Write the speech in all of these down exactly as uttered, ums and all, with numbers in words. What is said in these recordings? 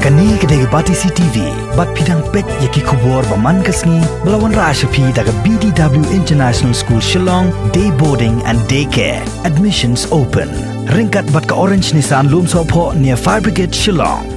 Kane ka dei ka Batesi T V, bad phi dang peit ïa ki khubor ba man ka sngi, ba la wanrah sha phi da ka B D W International School Shillong, Day Boarding and Day Care. Admissions open. Ryngkat bad ka Orange Nissan Lumsohphoh near Fire Brigade Shillong.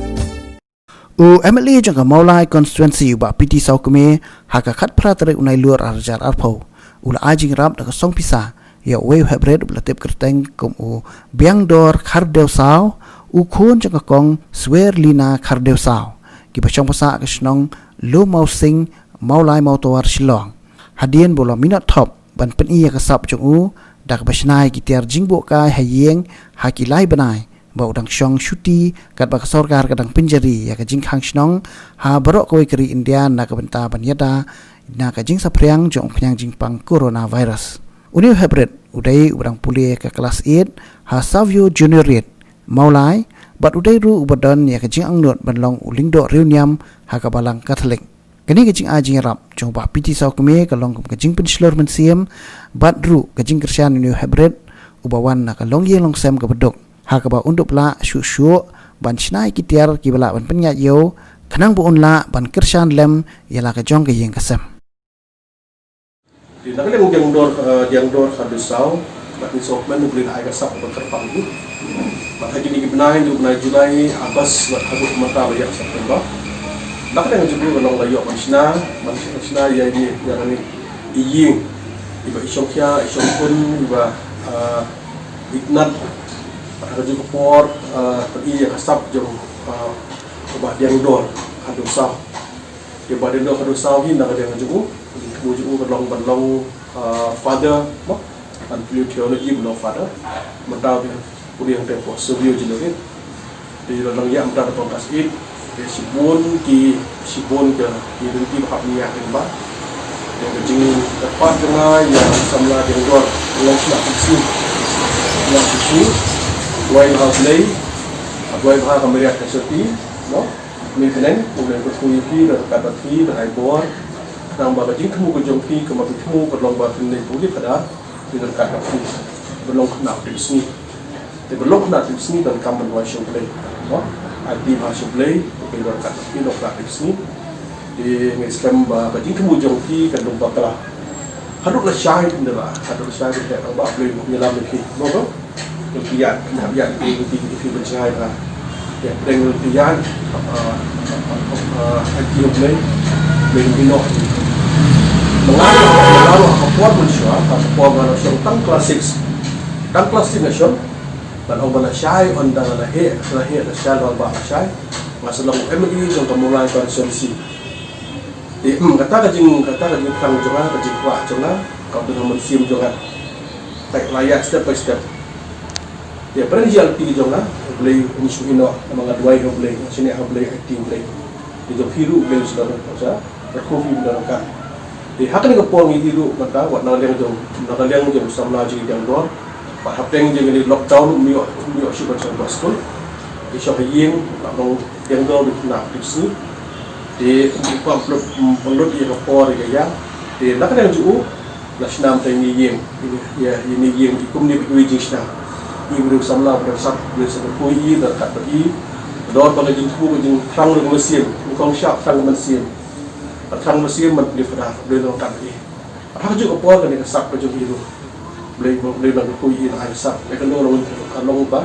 U M L A jong ka Mawlai Constituency u Bah P T Sawkmie ha ka khatphra tarik u Nailur arhajar arphew u la ai jingïarap da ka song pisa ïa uwei u heprit uba la tip kyrteng kum u Biangdor Khardew Saw, u khun jong ka Kong Swerlina Khardew Saw, kiba shong basa ha ka shnong Lumawsing, Mawlai Mawtawar, Shillong. Hadien ba u la minot thop ban pyni ïa ka sap jong u da kaba shna ïa ki tiar jingbuhkai ha ïing ha ki lai bnai ba u dang shong shuti, katba ka sorkar ka dang pynjari ïa ka jingkhang shnong ha baroh kawei ka ri India na ka bynta ban ïada na ka jingsaphriang jong u khñiang jingpang coronavirus. Une u heprit u dei uba dang pule ka klas eight ha Savio Junior Reid, Mawlai, bad u dei ruh uba don ïa ka jingangnud ban long u lyngdoh riewniam ha ka Balang Katholik. Kane ka jingai jingïarap jong u Bah P T Sawkmie ka long kum ka jingpynshlur mynsiem bad ruh ka jingkyrshan ïa une u heprit uba wan na ka longïing longsem kaba duk, ha kaba un dup lah shuh shuh ban shna ïa ki tiar kiba lah ban pynïaid ïa u, khnang ba un lah ban kyrshan lem ïa la ka jong ka ïing ka sem. Te na ka liang u Diangdor, eh, Diangdor Khardew Saw, bad ngi sngewkmen U Blei un ai ka sap ban kyrpang ïa u. Bad ha kine ki bnai, u bnai July, August, bad haduh mynta ba ïa September, na ka liang jong u ka long la ïoh ban shna, ban shna ïa ïa ïa kane i ïing iba i shongkhia, i shongkun, iba, eh, itynnad. Bad ha kajuh ka por, eh, pyni ïa ka sap jong, eh, u Bah Diangdor Khardew Saw. Ïa u Bah Diangdor Khardew Saw hi na ka liang jong u, ka jingthmu jong u ka long ban long, ah, father, mo? Ban pule theology ban long father. Mynta u dang pule hangtei hapoh Savio Junior Reid. Te la nang ïaid mynta hapoh klas eight. Te shibun ki, shibun ki, ki lynti ba hap ngi ïaid lyngba. Te ka jingkyrpad jong nga ïa u samla Diangdor, long shnong pynshong, long shisha. Duwai bha ha U Blei, duwai bha ha ka Mariat ka Syrti, mo? Mynta kane, U Blei un kyrkhu ïa phi, da ryngkat bad phi, da ai bor. Khnang ba ka jingthmu ka jong phi, kaba phi thmu, ka long ba phin leit pule phadar, phi da ryngkat bad phi. Ban long khynnah tipsngi. Te ban long khynnah tipsngi, donkam ban duwai sha U Blei. Mo? Aiti bha sha U Blei, U Blei da ryngkat bad phi, long khynnah tipsngi. Te nga ngeit skhem ba ka jingthmu jong phi, kan long bakla. Haduh lashai phin da lah, haduh lashai phin da lah, ba U Blei un ïalam ïa phi. Mo ko? Lynti ïaid, lynti ïaid, lynti ïaid, lynti ïaid, lynti ïaid, ah, ïa, pdeng lynti ïaid, ah, ah, ah, ah, ah, ha ki U Blei, U Blei un ïehnoh. Ma nga, ma nga ruh ha ka por mynshuwa, ha ka por nga la shong tang klas six. Tang klas six nga shong, ngan ong ba lashai, ynda nga la heh, la heh, lashai, la bah lashai. Nga sa long M L A jong ka Mawlai constituency. Te, hmm, kata ka jing, kata ka jingthrang jong nga, ka jingkwah jong nga, ka don ha mynsiem jong nga. Te la ïaid step by step. Te pyrshah ïa lynti jong nga, U Blei un shu ïehnoh, namar nga duwai ha U Blei, nga shaniah ha U Blei, aiti U Blei. Te jong phi ruh U Blei un shu don, un shu kyrkhu phi, un don ryngkat. Te ha kane ka por ngi ïohi ruh mynta, wat na ka liang jong, na ka liang jong u samla jong i Diangdor. Bad hapdeng jong kane ka lockdown, ym ïoh, ym ïoh shuh ban shong bad skul. Te shong ha ïing, la long Diangdor bad khynnah tipsngi. Te ym pat pynlut, ym pynlut ïa ka por ïa ka ïa. Te na ka liang jong u, la shna mynta ïa ine i ïing, ïa, ïa ine i ïing, i kumne bad iwei i jingshna. I briew samla, briew sap, briew sap, kyrkhu ïa i, da ryngkat bad i. Don ba ka jingthmu, ka jingthrang ka mynsiem, nyngkong shah thrang ka mynsiem. Thrang ka mynsiem ban plie phadar, briew da ryngkat bad i. Ha kajuh ka por kane ka sap ka jong i ruh. Blei, Blei ba kyrkhu ïa i, la ai ka sap. Ïa kane ka long, ka long ba,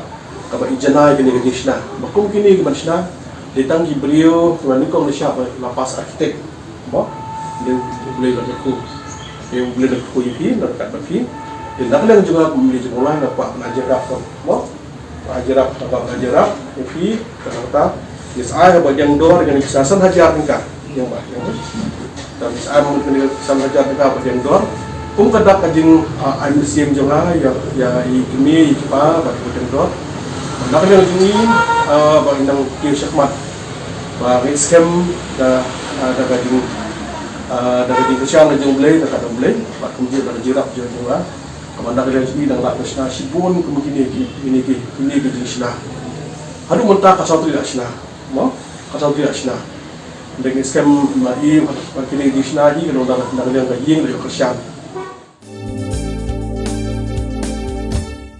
kaba i janai kane ka jingshna. Ba kum kine ki ban shna, dei tang ki briew, kiba nyngkong nyngshap ba la pass architect. Mo? Blei, Blei ba kyrkhu. Ïa Blei ba kyrkhu ïa phi, na ka bynta phi. Te na ka liang jong nga kum Blei jong u, nga kwah ban ai jingïarap, mo? Ai jingïarap, tang ai jingïarap ïa phi, kata kata. Ngi sa ai ha u Bah Diangdor kane ka san hajar tyngka. Ïa u Bah, ïa u Bah. Te ngi sa ai ha u kane ka san hajar tyngka ha u Bah Diangdor. Kum ka dak ka jing, ah, ai mynsiem jong nga ïa, ïa i kmie i kpa bad u Bah Diangdor. Na ka liang jong ngi, ah, ba ngi nang kiew shakhmat. Ba ngi skhem da, ah, da ka jing, ah, da ka jingkyrshan ka jong u Blei, da ka jong u Blei. Bad kumjuh da ka jingïarap jong u Blei. Kaba na ka liang jong ngi nang lah ban shna shibun kum kine ki, kine ki, kine ki jingshna. Haduh mynta ka saw tylli la shna. Mo? Ka saw tylli la shna. Dang skhem ma i, ma kine ki jingshna i, ka long na ka liang ka ïing, la ïoh kyrshan.